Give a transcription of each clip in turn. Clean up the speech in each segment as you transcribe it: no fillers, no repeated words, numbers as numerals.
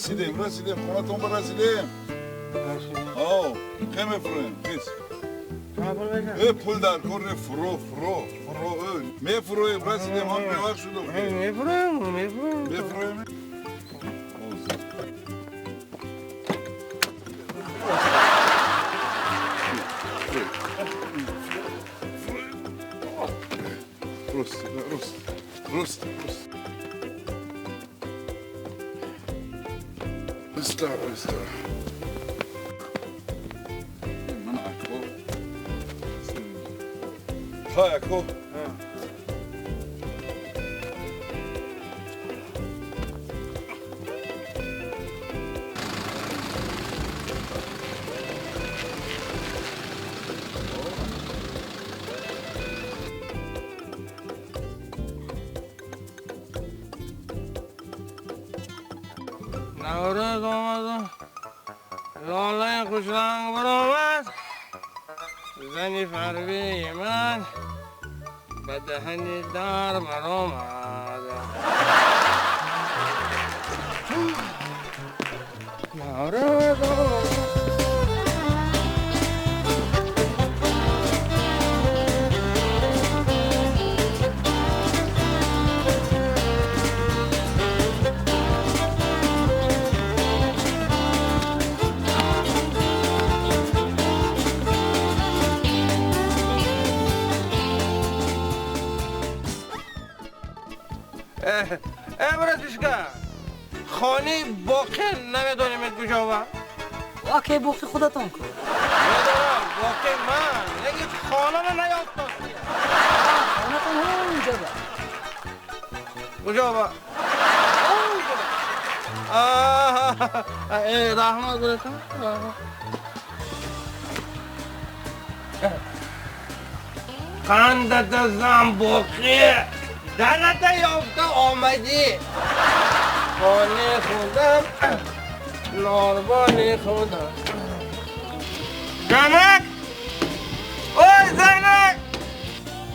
Расидем, расидем, хонатон ба расидем. О, хе мефуроем, хис. Э, пул дар кор не, фуро, фуро, фуро, э, мефуроем, расидем, ҳам бевақт шудем. Мефуроем, мефуроем. Мефуроем. Рост, рост, рост, рост. Иста, иста. Ман ако. Хай ако. نوروز آمد و لاله خوشرنگ برآمد، زنی فربی من به دهن در برآمد. نوروز آمد. ای براتشکا، خانه باقی نمیدونیم کجا با؟ واقعی باقی خودتان کن. میدونم باقی من، لیکن خانه رو نیافتم. خانه‌تان اونجا با. کجا با؟ اونجا با. آه، ای رحمت براتون. قندت زن باقی. درت یافته آمدی. خانه خودم، ناربان خودم. زنک، اوی زنک،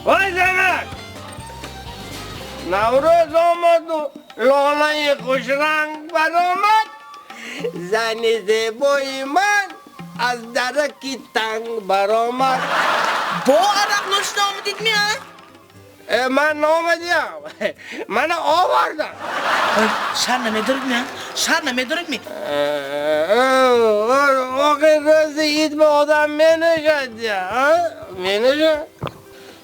اوی زنک. نوروز آمد و لاله خوشرنگ برآمد. زن زیبای من از درکی تنگ برآمد. با عرق نوشته آمدید میاد؟ من نامدیم، من آوردم. شر نمیدارید می؟ شر نمیدارید می؟ آقای روز عید به آدم می نشد، می نشد؟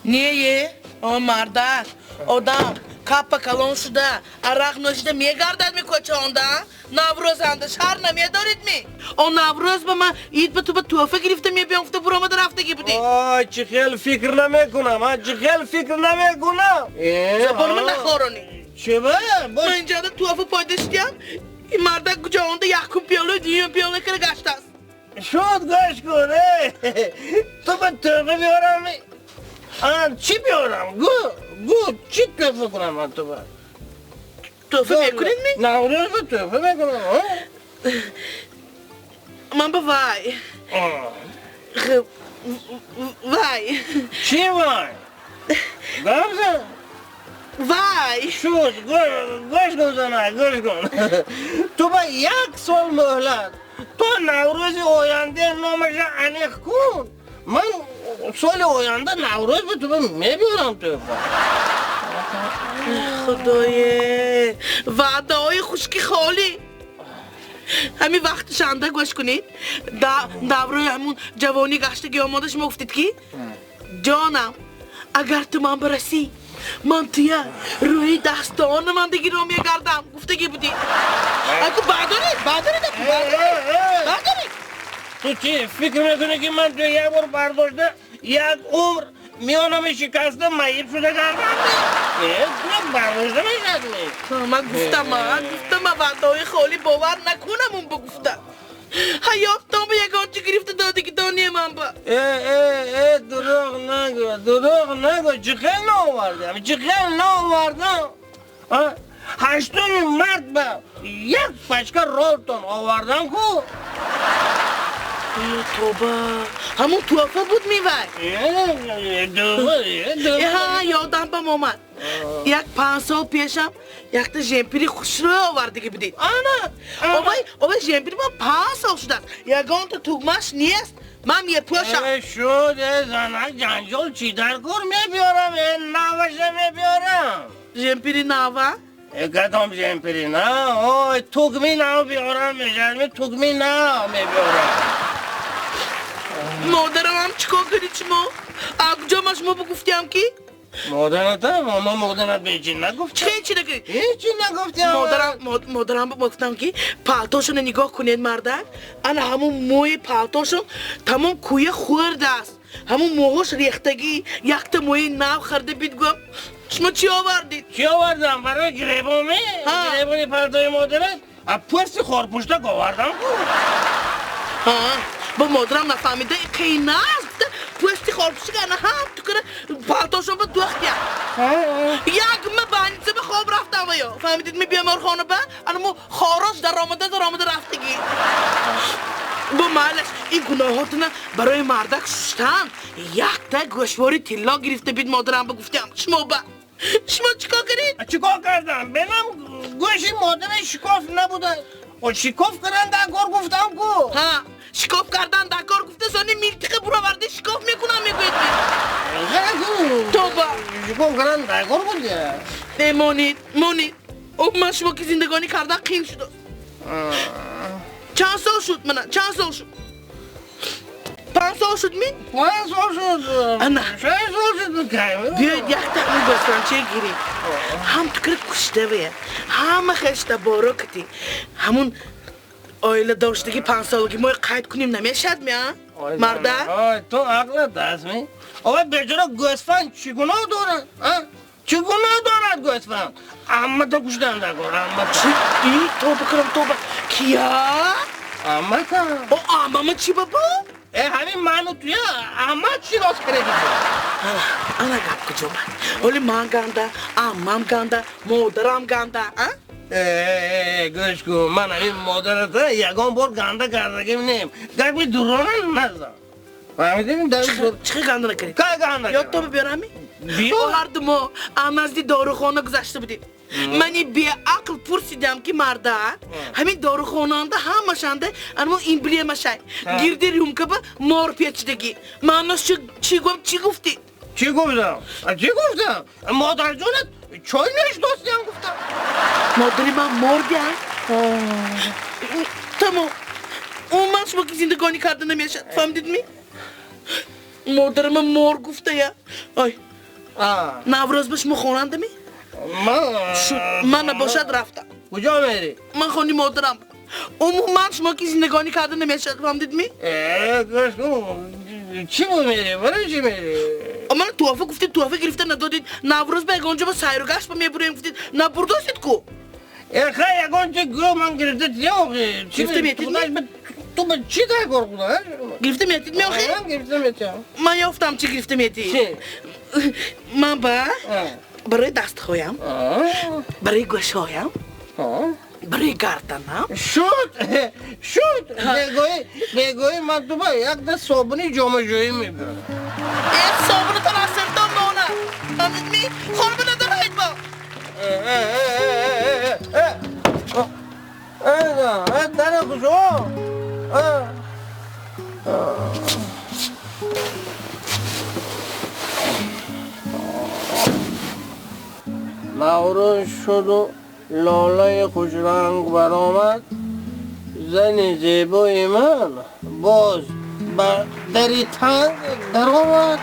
نه یه، آن مردک، آدم کپا کلون شده، عرق نوشیده میگردد می کوچه آنده، نوروز آنده شر نمیدارید می؟ آن نوروز به من عید به تو به توفه گرفته می بیام گفته برآمده رفتگی بودی. آه چه خیلی فکر نمیکنم، ها چه خیلی فکر نمیکنم. زبان من نخورانی. چه با؟ من اینجا توفه پایداشتیم، این مردک کجا آنده یکم پیاله دیگه پیاله کرده گشت است. شد گوش کن، تو به توفه بیارم، آن چی بیارم؟ گو گو چی توفه کنم من تو با؟ توفه میکنید می؟ نوروز به توفه میکنم. من به وای. وای. چی وای؟ گمزه؟ وای. شد گوش کن زنه، گوش کن. تو با یک سال مهلت تو نوروز آینده نامش انیق کن. من سال آینده نوروز به تو میبیارم توفه. خدای وعده های خشکی خالی. همین وقت شنده گوش کنید. دوره همون جوانی گشتگی آماده شما گفتید که جانم اگر تو من برسی من توی روی دستان من دیگه رو میگردم گفتگی بودی. اگه بردارید بردارید بردارید. تو چی فکر میکنی که من تو یک بار برداشته یک عمر میانم شکسته معیب شده گردم؟ نه برداشته میشد. من گفتم، من گفتم من وعده های خالی باور نکنم اون بگفتم. حیاتم به یگان چی گرفته دادی که دانی من با. ای ای ای دروغ نگو، دروغ نگو. چه خیلی نآوردم، چه خیلی نآوردم. هشتم مرد به یک پشکه رولتون آوردم کو. Тоба, ҳамон туҳфа буд мевай? Ҳа, ёдам бам омад. Як 5 сол пешам якта жемпири хушрӯй овардагӣ будед. Ана! Овай, овай жемпири ман 5 сол шудааст. Ягонта тугмаш нест. Ман мепӯшам. Шуд, занак ҷанҷол чӣ дар кор мебиёрам? Наваша мебиёрам. Жемпири нава? Кадом жемпири нав? Ой, тугми нав биёрам, мешавад, тугми нав мебиёрам. Модарам ҳам чӣ кор кардед шумо? Куҷо ман шумо бигуфтиам ки? Модарата? Мо модарат ба ҳеҷ нагуфтем. Чӣ накардед? Ҳеҷ нагуфтем. Модарам гуфтам ки палтошонро нигоҳ кунед мардак. Ана ҳамун мӯи палтошон тамом кӯя хӯрдааст. Ҳамун мӯҳош рехтагӣ, якта мӯи нав харида бид гуфт. Шумо чӣ овардед? Чӣ овардам? Барои гиребони? Гиребони палтои модарат? А пӯсти хорпӯштак овардам ку. Ҳа, бо модарам нафаҳмида қийнаст. Пӯсти хорпӯштак ана ҳам тукара палтошон ба дӯхтия. Як ма больница ба хоб рафтам ваё. Фаҳмидед ми беморхона ба? Ана мо хорош даромада даромада рафтагӣ. Бо майлаш ин гуноҳотона барои мардак шуштан якта гӯшвори тилло гирифта бид модарам ба гуфтиам. Шумо ба шумо чӣ кор кардед? Чӣ кор кардам? Бенам гӯши модари шикоф набуда. Шикоф кардан дар кор гуфтам ку. Ҳа, шикоф кардан дар кор гуфта сони милтиқа буроварда шикоф мекунам мегӯед ми. Тоба. Шикоф кардан дар кор буд. Не, монед, монед. Ман шумо ки зиндагонӣ кардан қиин шуд. Чанд сол шуд мана? Чанд сол шуд? 5 сол шуд ми? 5 сол шуд. Ана. 6 сол шуд. Биёед якта ҳамин гӯсфандча гирем. Ҳам тукра куштаве, ҳама хешта боро кити. Ҳамун оила доштагӣ 5 солагӣ мо қайд кунем намешад ми, а? Марда? Ой, ту ақлат аст ми? Ой, бечора гӯсфанд чӣ гуноҳ дорад? А? Чӣ гуноҳ дорад гӯсфанд? Аммата куштан дар кор, аммата. Чӣ? Тоба кунам, тоба. Кия? Аммата. О, аммама чӣ бабо? Ҳамин ману туя аммат шинос кардагӣ. Ана гап куҷо ман? Оли ман ганда, аммам ганда, модарам ганда, а? Гӯш кун, ман ҳамин модарата ягон бор ганда кардагим нем. Гапи дурона назан. Фаҳмидӣ? Чӣ ганда накардед? Кай ганда кардам? Ёд то биёрам? Биё. Ҳарду мо аз назди дорухона гузашта будем. Мани беақл пурсидам ки марда, ҳамин дорухонаанда ҳамашанда анмо эмблемашай. Гирди рюмка ба мор печидагӣ. Маънош чӣ гуфт, чӣ гуфтӣ? Чӣ гуфтам? Чӣ гуфтам? Модарҷонат чой нӯшдостиям гуфтам. Модари ман мордиам? Тамом. Умуман шумо ки зиндагонӣ карда намешад. Фаҳмидед ми? Модари ман мор гуфтая. Ой. Наврӯз ба шумо хонанда ми? Ман набошад рафтам. Куҷо мерӣ? Ман хони модарам. Умуман шумо ки зиндагонӣ карда намешад. Фаҳмидед ми? Гӯш кун. Чӣ бу мерӣ? Барои чӣ мерӣ? Ман туҳфа гуфтед, туҳфа гирифта надодед. Наврӯз ба ягон ҷо ба сайру гашт ба мебурем гуфтед. Набурдостед ку? Хай ягон чӣ гӯ ман гирифта тия охи. Гирифта метид ми? Ту ба чӣ дар кор буда? Гирифта метид ми охи? Гирифта метиям. Ман ёфтам чӣ гирифта метӣ. Чӣ? Ман ба барои дастҳоям, барои гӯшҳоям, барои гарданам. Шуд, шуд. Бегоҳӣ ман ту ба якда собуни ҷомаҷӯӣ мебарам. Собунатон аз сиртон монад. Фаҳмид ми? Хонума надораед бо. Дара куҷо? Наврӯз шуду лолаи хушранг баромад. Зани зебои ман боз ба дари танг даромад.